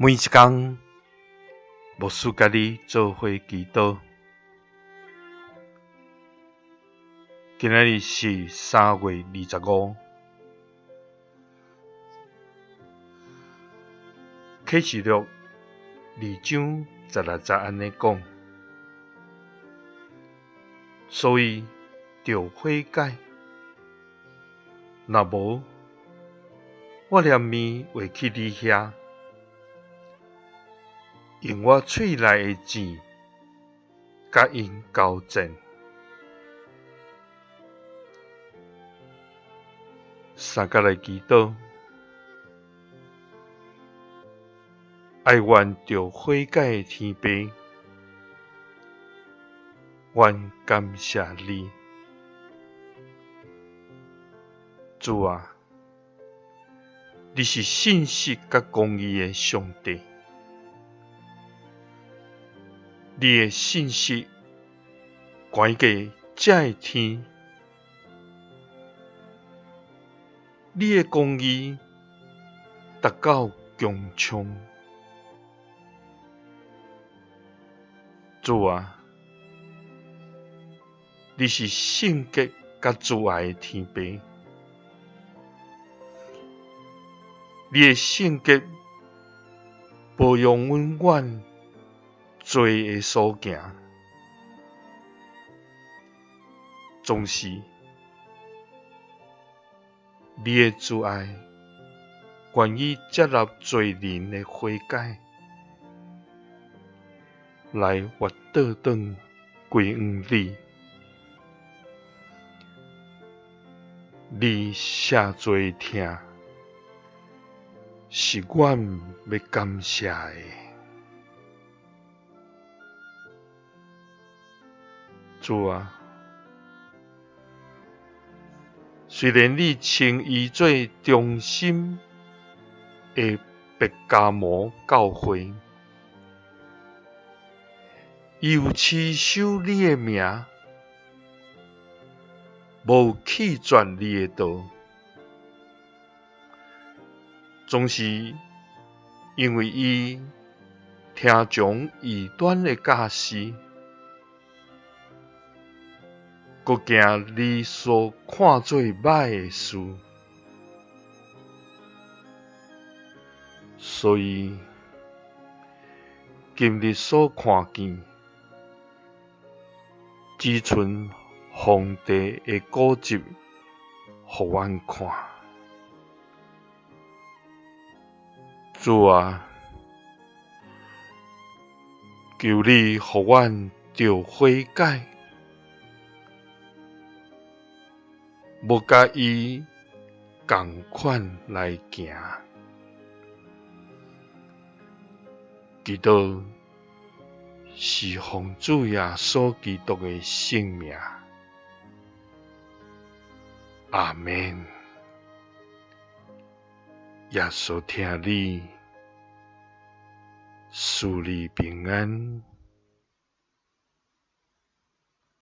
每一工，牧師佮你做伙祈禱。今仔日是3月25，啟示錄2章16節按呢講，所以著悔改，若無，我連暝會去你遐，用我喙內的箭，佮𪜶交戰。三角來祈禱，哀願著悔改的天父，阮感謝你，主啊，你是信實佮公義的上帝，你的信實懸過這个天，你的公義達到穹蒼。主啊，你是聖潔佮慈愛的天父，你的聖潔無容阮按罪的所行，總是你的慈愛願意接納罪人的悔改，來活倒轉歸向你。你赦罪疼，是阮欲感謝的。主啊，雖然你稱伊做忠心的伯加摩教會，伊有持守你的名，無棄絕你的道，總是因為伊聽從異端的教示，閣行你所看做歹的事，所以今日所看見，只賰皇帝的古蹟，予阮看。主啊，求你予阮著悔改，無共伊仝款來行。祈禱是奉主耶穌基督的聖名。阿們。耶穌疼你，賜你平安。